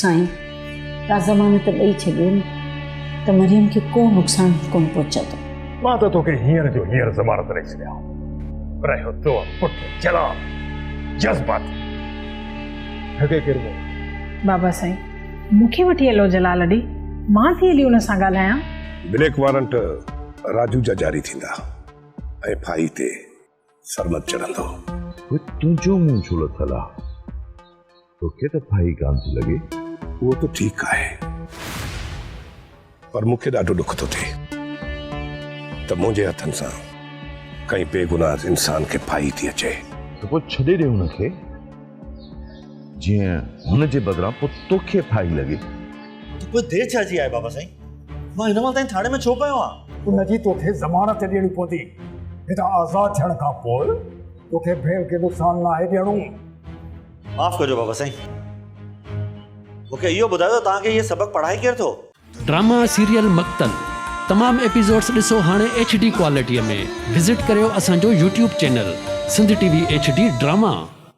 سائين، ڪا ضمانت ڏئي ڇڏيو نه ته مريم کي ڪو نقصان ڪونه پهچندو. مان ته توکي هينئر جو هينئر ضمانت ڏئي ڇڏيان ها، پر اهو تو پٽ جلال جذباتي ٺڳي ڪير مون. بابا سائين، مون کي وٺي هلو جلال ڏي، مان ٿي هلي ان سان ڳالهايان. بليڪ وارنٽ راجو جا جاري ٿيندا ۽ ڦاهي تي سرمد چڙهندو. پوء تنهنجو منهن ڇو لٿل آ؟ توکي ته ڦاهي ڪانه ٿي لڳي. اهو ته ٺيڪ آهي، پر مون کي ڏاڍو ڏک ٿو ٿئي ته منهنجي هٿن سان ڪنهن بيگناهه انسان کي ڦاهي ٿي اچي. ته پوء ڇڏي ڏي هن کي، جيئن هن جي بدران پوء توکي ڦاهي لڳي. ته پوء دير ڇا جي آهي بابا سائين؟ مان هن مهل تائين ٿاڻي ۾ ڇو پيو آهيان؟ ان جي توکي ضمانت ڏيڻي پوندي. هتان آزاد ٿيڻ کان پوء توکي ڀيڻ کي نقصان ناهي ڏيڻو. معاف ڪجو بابا سائين. مون کي اهو ٻڌايو ته توهان کي اهي سبق پڙهائي ڪير ٿو؟ ڊراما سيريل مقتل تمام ايپيسوڊس ڏسو هاڻي ايڇ ڊي ڪوالٽي ۾ وزٽ ڪريو اسان جو YouTube channel Sindh T V H D drama.